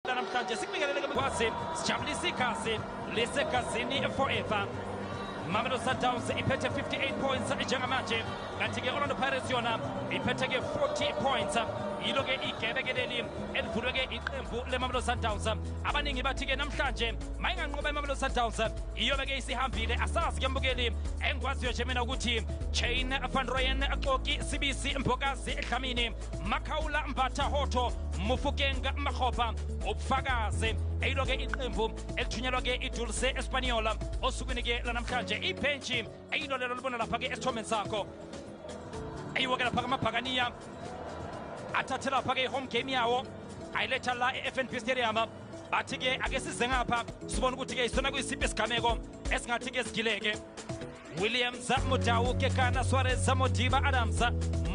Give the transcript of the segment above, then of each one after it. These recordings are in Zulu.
Namhlanje sikubingelele kwazi sijabulisa igazi lisegazini forever. Mamelodi Sundowns iphethe 58 points njengamanje, kanti-ke Orlando Pirates yona iphethe-ke 40 points. Yilo-ke igebe-ke leli elivulwe-ke iqembu leMamelodi Sundowns. Abaningi bathi-ke namhlanje mayinganqoba iMamelodi Sundowns iyobe-ke isihambile. Asazi-ke mbukeli, engikwaziyo nje mina ukuthi Chain Van Rooyen, Xoki Sibisi, Mbokazi Dlamini, Makhaula Mbatha, Hotto, Mofokeng, Makgopa, ubufakazi eyilo-ke iqembu elithunyelwa-ke iDulce Espanyola osukwini-ke lanamhlanje. Ibhentshi eyilo lelo libona lapha-ke esithombeni sakho, eyiwo-ke lapha kamabhakaniya athathe lapha-ke i-home game yawo ayiletha la e-FNB Stadium. Bathi-ke ake size ngapha sibone ukuthi-ke isona kuyisiphi isigameko esingathi-ke sigileke. Williams, Mudau, Kekana, Suarez, Modiba, Adams,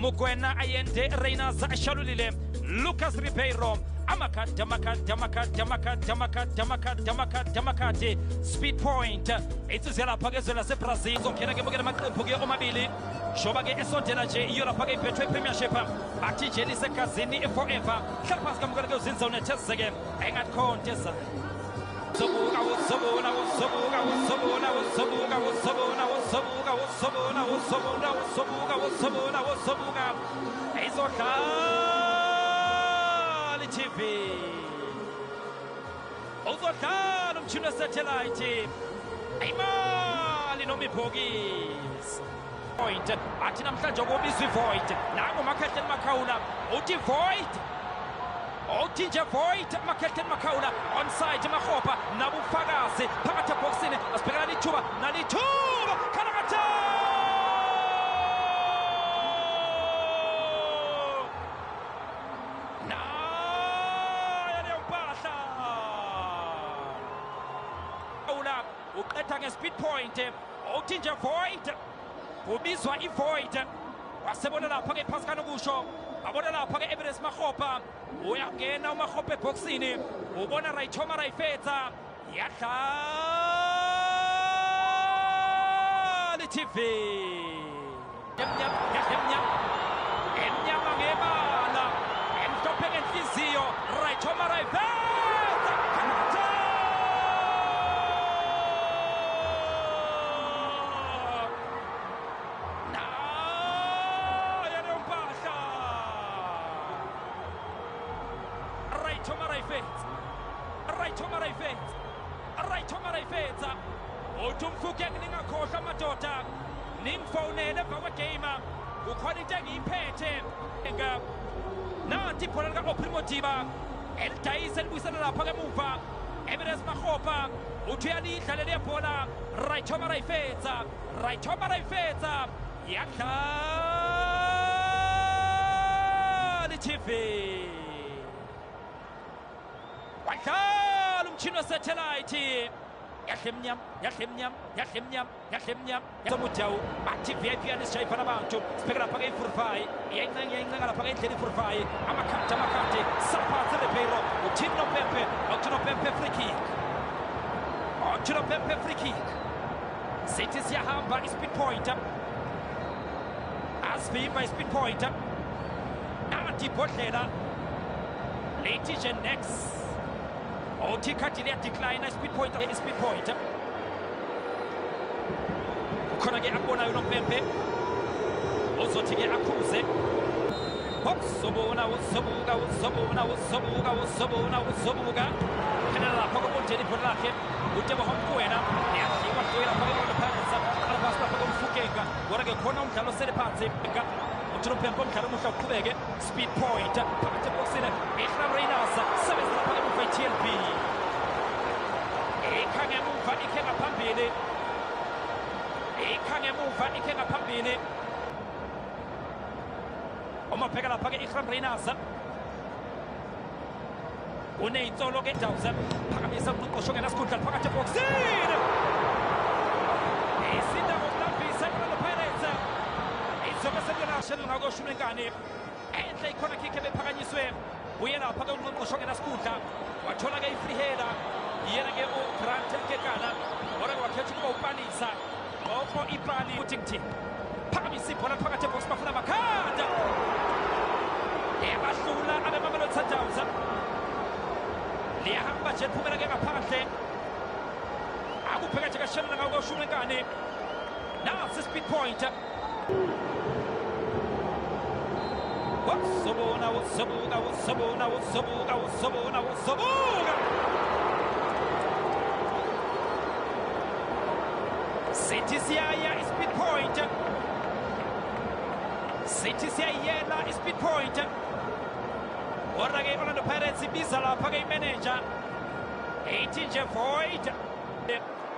Mukwena, Allende, Reynas, Shalulile, Lucas Ribeiro, amakhadi amakhadi amakhadi amakhadi amakhadi amakhadi amakhadi amakhadi. Speed Point insizwa lapha ke ezweni laseBrazil izongena ke bukela amaqembu-ke omabili shoba-ke esondela nje iyo lapha-ke iphethwe i-Premiership. Bathi nje lisegazini forever. Hlala phansi kamukela-ke uzinza unethezeke engathi khonto ezayo. Uzobuka, uzobona, uzobuka, uzobona, uzobuka, uzobona, uzobuka, uzobona, uzobona, uzobuka, uzobona, uzobuka, izodlala i-TV, uzodlala umshini wesatellite, imali noma ibhokisi point. Athi namhlanje kubizwa i-void nangu Makhehleni Makhawula uthi void, uthi nje void. Makhehleni Makhawula onside, Makgopa nabufakazi phakathi ebhokisini. Asibhekana lithuba nalithuba khalakatha nayo leyo mpahla. Ula uqetha nge-Speed Point, uthi nje void, kubizwa i-void. Wasebona lapha-ke phasi kanokusho, abona lapha-ke Everest Makgopa uyangena uMakgopa ebhokisini, ubona Rayithoma Rayifetsa, yadlala i-TV emnyama, yadla emnyama, emnyama ngebala, emhlophe ngenhliziyo. Rayithoma Rayifetsa khanatha nayo leyo mpahla. Rayithoma Rayifetsa, Rayithoma Rayifetsa, Rayithoma Rayifetsa. Uthi uMofokeng, ningakhohlwa madoda, ningifonele emva kwegame, kukhona into engiyiphethe. Nanti ibhola lika-Aubrey Modiba elidayisa elibuyisela lapha kemuva. Everest Makgopa uthi uyalidla leli bhola. Rayithoma Rayifetsa, Rayithoma Rayifetsa, yadlala i-TV, wadlala umshini wesatellite, yadla emnyama, yadla emnyama, yadla emnyama, yadla emnyama. Somujawu bathi VIP yanisishayifana abantu. Sibheke lapha-ke i-Furfai iyayincenga, iyayincenga lapha-ke indlela i-Furfai. Amakhadi amakhadi, saphansi Ribeiro, uthini noPempe, uthini noPempe, free kick, uthini noPempe, free kick. Sithi siyahamba i-Speed Point, asivimba i-Speed Point. Nanti ibhodlela lithi nje next, uthi ikhadi liyadecline i-Speed Point, i-Speed Point. Kukhona-ke akubonayo unompempe, uzothi-ke akhuze. Uzobona, uzobuka, uzobona, uzobuka, uzobona, uzobuka, phelela lapha kokondeni ibhola lakhe uTeboho Mokoena, liyadliwa dliwe lapha ke-Orlando Pirates. Qala phasi lapha koMofokeng, kodwa-ke khona umdlalo osele phansi. Uthi unompempe umdlalo omuhle uqhubeke. Speed Point phakathi ebhokisini, Iqraam Rayners sebenza lapha emuva i-TLB, ikha ngemuva, ikhe ngaphambili, ikha ngemuva, ikhe ngaphambili. Uma bheka lapha-ke Iqraam Rayners uney'nsolo-ke Downs, phakamisa uqoqosho ngenasikhundla phakathi ebhokisini, isinda ngokulambisa i-Orlando Pirates. Izobe sekuyona ngakoshumi lenkani enhle ikhona kick ebephakanyiswe uye lapha-ke ungqongqosho ngenasikhundla, wathola-ke i-free header yena-ke uGrant Kekana, kodwa-ke wakhetha ukuba upalisa qoko ipali. Uthi ngithini, phakamisa ibhola phakathi ebhokisi, bafuna amakhanda, ebahlula abeMamelodi Sundowns. Liyahamba nje liphumela ke ngaphandle. Akubheka nje kashelela ngawo koshumi enkani. Nasi speed point. Usobona usobuka usobuka usobuka usobuka usobuka. Sithi siyaya i-speed point. Sithi siyayela i-speed point. Kodwa ke Orlando Pirates ibiza lapha ke imanager. Ithi nje void.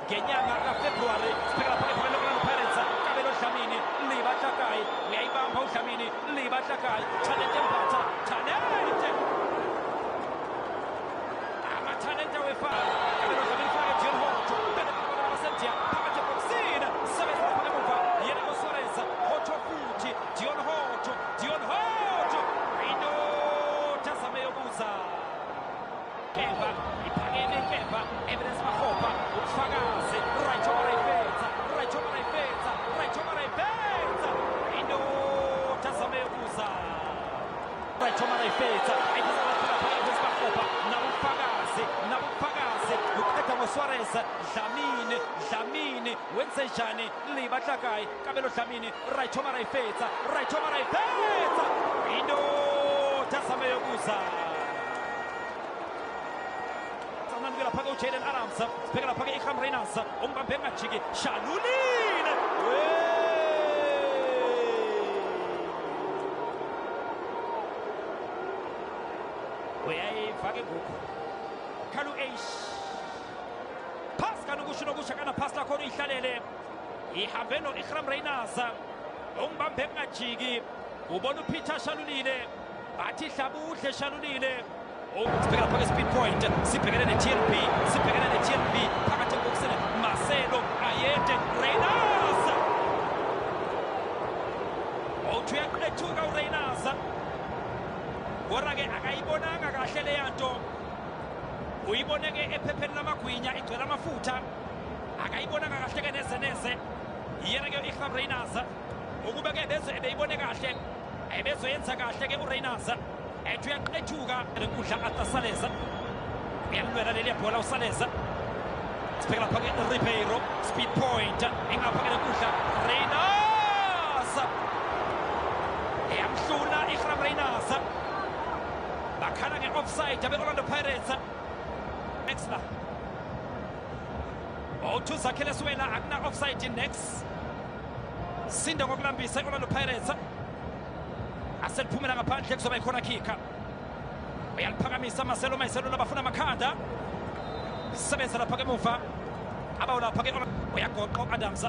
Ngenyanga kaFebruary sibheka lapha ke Orlando Pirates. Kabelo Dlamini liba Hlakayi uyayibamba uDlamini liba Hlakayi talente Mbatha talente amathalente wefa Kabelo Dlamini fake Dion Hotto basendia phakathi ebhokisini sebenza lapha emuva yena uSuarez Hotto futhi Dion Hotto Dion Hotto indoda zameyokuza Kemba iphakeme Kemba Evidence Makgopa ubufakazi right over ifetsa right over ifetsa right over ifetsa indoda zameyokuza right over ifetsa Evidence Makgopa nabufakazi nabufakazi uqeda ngoSuarez Dlamini Dlamini wenze njani liba Hlakayi Kabelo Dlamini right over ifetsa right over ifetsa indoda zameyokuza lapha ke uJaden Adams sibheka lapha ke Ikhram Reynolds umbambe engajiki Shalulile uyayiva ke ngoku Kalu H pass kanokusho nokusho kana pass lakho uyihlalele ihambe no Ikhram Reynolds umbambe engajiki ubona uPeter Shalulile bathi hlabudle Shalulile. Sibheka lapha ke speed point sibhekene ne-TNB sibhekene ne-TNB phakathi ebhokisini Marcelo Ayede Reynolds uthi uyaqethuka uReynolds kodwa ke akayibonanga kahle leya nto uyibone ke ephepheni lamagwinya igcwele amafutha akayibonanga kahle ke neze neze yena ke Ikhram Reynolds ukube ke beze ebeyibone kahle ebezoyenza kahle ke uReynolds ethi uyaqethuka lenkundla atasaleza uyalwela leli bhola uSaleza sibheka lapha ke Ribeiro speed point engapha ke lenkundla Reynolds eyamhlula Ikhram Reynolds bakhala nge-offside abe-Orlando Pirates next la uThuzakhele Siwela akuna offside next sinda ngokulambisa i-Orlando Pirates aseliphumela ngaphandle kuzoba ikhona khikha uyaliphakamisa Marcelo Marcelo labafuna amakhanda sebenza lapha ke emuva abawo lapha ke uyagoqa uAdams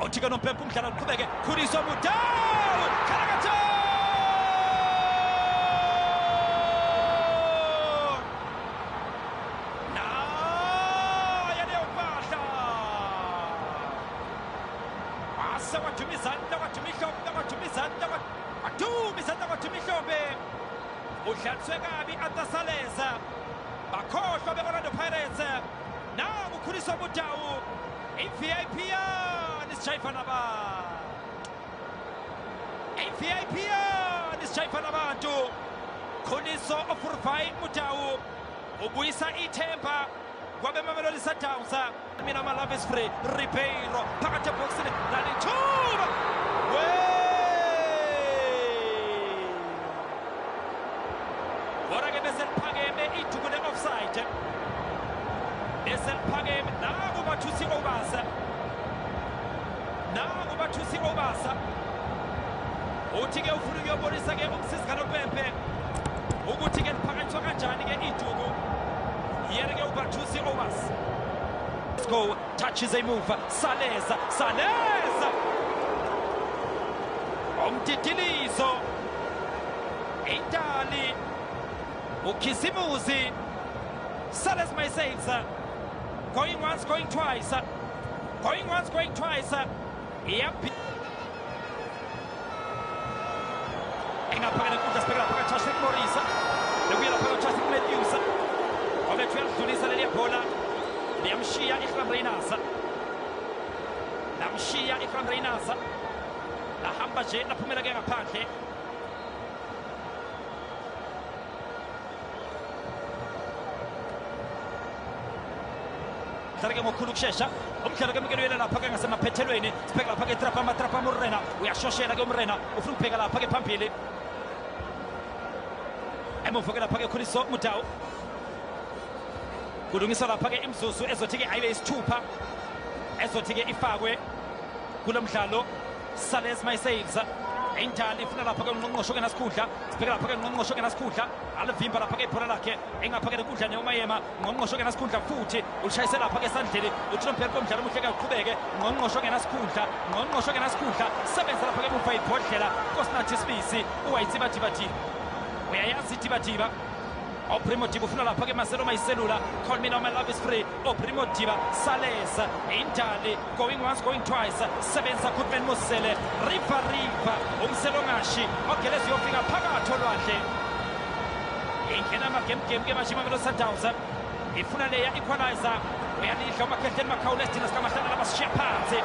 uthi ke nompempe umdlalo uqhubeke Khuliso Mudau Khalakatho naye leyo mpahla ase waduma izandla waduma ihlombe waduma izandla waduma izandla waduma ihlombe udlaliswe kabi Atasaleza bakhohlwa be-Orlando Pirates nangu Khuliso Mudau i-VIP yani sijayifana abantu i-VIP yani sijayifana abantu Khuliso Ofurvai Mudau ubuyisa ithemba kwabe Mamelodi Sundowns. Mina my love is free Ribeiro phakathi ebhokisini lalithuba kodwa ke bese liphakeme iduku le-offside bese liphakeme nangu Bathusi Obasa nangu Bathusi Obasa uthi ke ufuna ukuyobonisa ke umsizi kaNompempe ukuthi ke liphakanyiswa kanjani ke iduku yena ke uBathusi Obasa. Let's go touches a move Saleza Saleza umtitilizo Itali uKhisimuzi Sales Maisels going once going twice going once going twice yep engaphakela inkundla sibheka lapha kaChashik Morisa lokuya lapha kaChashik Matthews obethu uyalidlulisa leliya bhola liyamshiya Ikhram Reynolds lamshiya Ikhram Reynolds lahamba nje laphumela ke ngaphandle. Badlala ke ngokukhulu ukushesha. Umdlalo ke mkeluyela lapha ke ngasemaphethelweni. Sibheka lapha ke Trapa Matrapa Morena, uyashoshela ke uMorena, ufuna ukubheka lapha ke phambili. Emuva ke lapha ke Khuliso Mudau. Kulungiswa lapha ke imizuzu ezothi ke ayibe isithupha ezothi ke ifakwe kulo mdlalo. Sales my saves. Indali ifuna lapha ke ungqongqosho ke nasikhundla. Sibheka lapha ke ungqongqosho ke nasikhundla. Alivimba lapha ke ibhola lakhe engapha ke nenkundla neyomayema. Ngqongqosho ke nasikhundla futhi ulishayise lapha ke esandleni. Uthi nompheri komdlalo omuhle ke uqhubeke. Ngqongqosho ke nasikhundla. Ngqongqosho ke nasikhundla. Sebenza lapha ke emuva ibhodlela. Nkosinathi Sibisi uwayitsiba diba diba. Uyayazi diba diba. Oprimo Diba ufuna lapha ke Marcelo Mayiselula. Call me now, my love is free. Oprimo Diba, Sales, Indali, going once, going twice. Sebenza Goodman Mosele, Riva Riva, umselo ongashi, ogeleza uyofika phakathi olwandle. Ingena amagemgem ke manje iMamelodi Sundowns. Ifuna leya equalizer. Uyalidla uMakhehleni Makhawula, esidina sikamahlala labasishiya phansi.